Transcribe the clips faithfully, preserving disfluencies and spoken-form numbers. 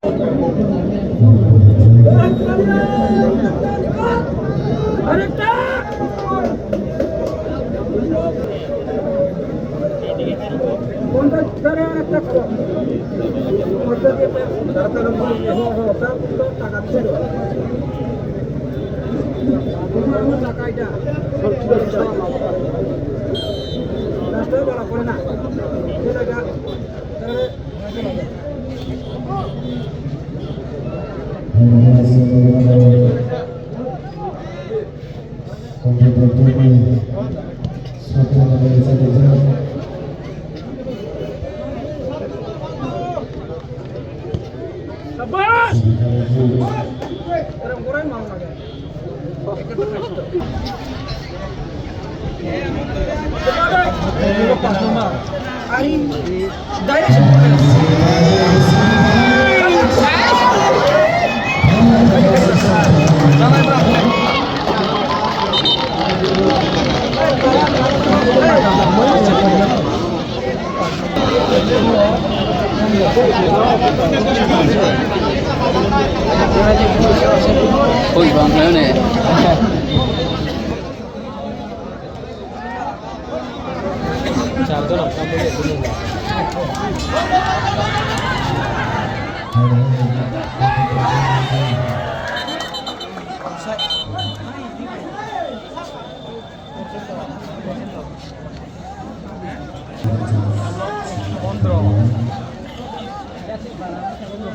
Ui, bang khlai ne. Pondro,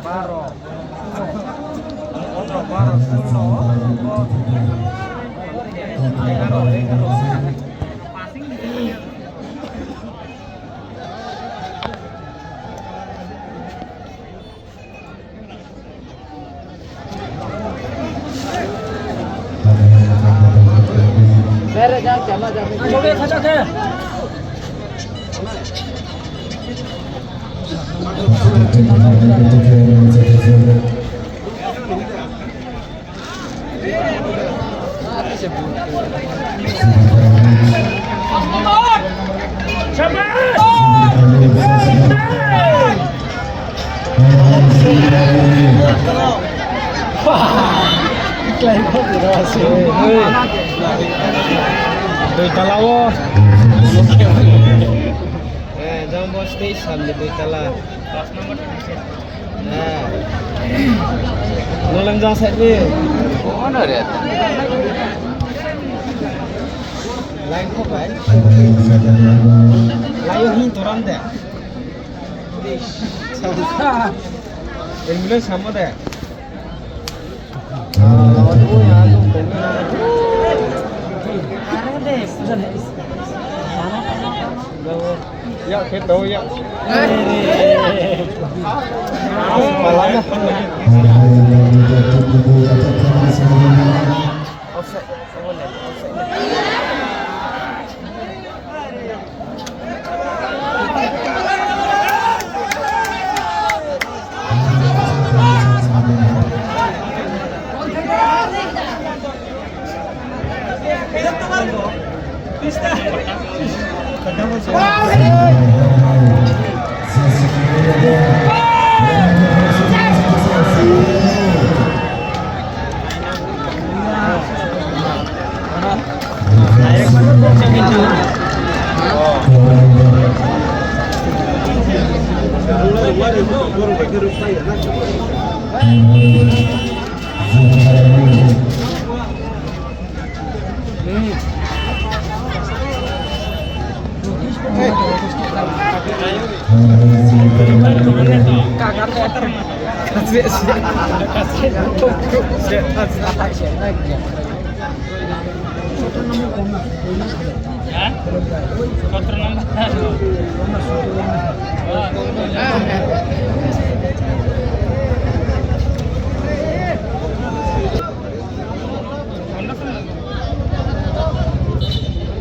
baro, pondro, baro, solo, egaro, egaro. Dui tala o. Eh, jang bo stage samni dui tala. Eh. Nolem jang side ni. Ono re. Line ko bai. Layo hin toram de. Ambulance samo de. Ya, khe to ya. Malama.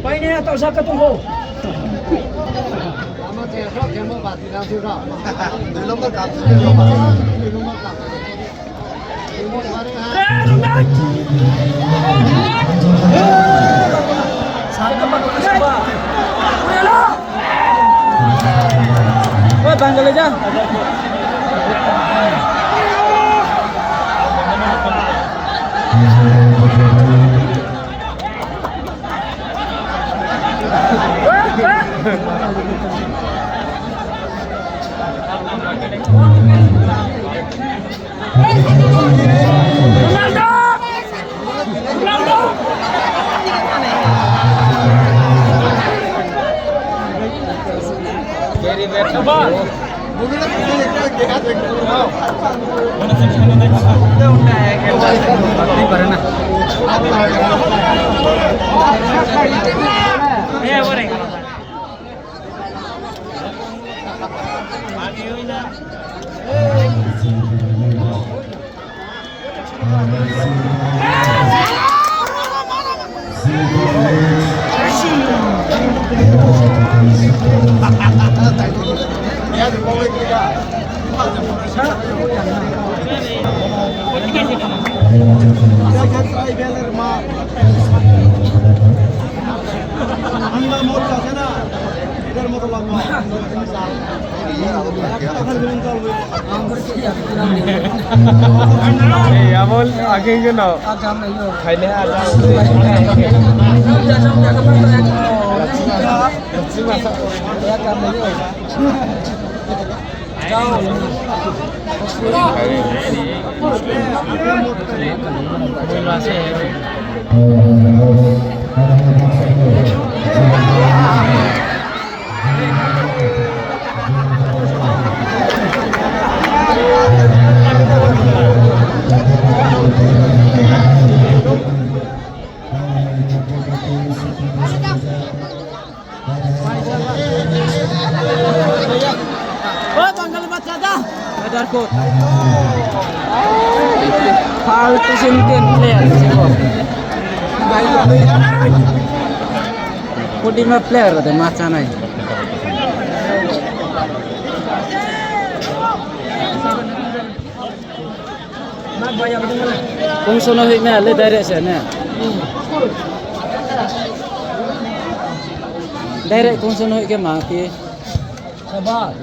Paine ato sa katung ho. Dui number cup. Oi, Bangladesh. Hey, Amol, again, you know. Khaile, ada. Oi, Bangali bachcha da. Weather coat. Faltu sintin player siko. Pudima player de machanai. Kungsono hoi me le direct se ne. Direct kungsono hoi ke ma ki. O bal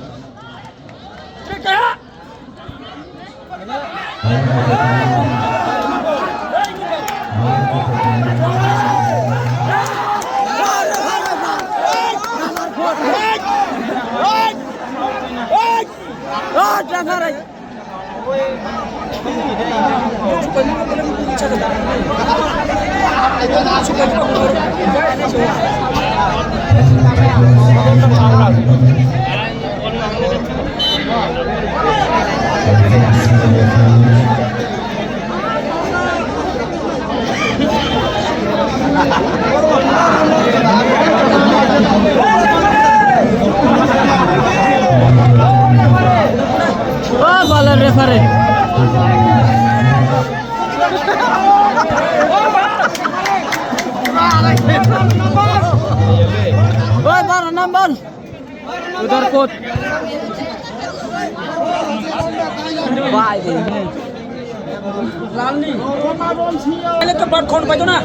referee. Oi, baro number. Udar kot. Bai de. Lalni. Ele to bat khon pai to na.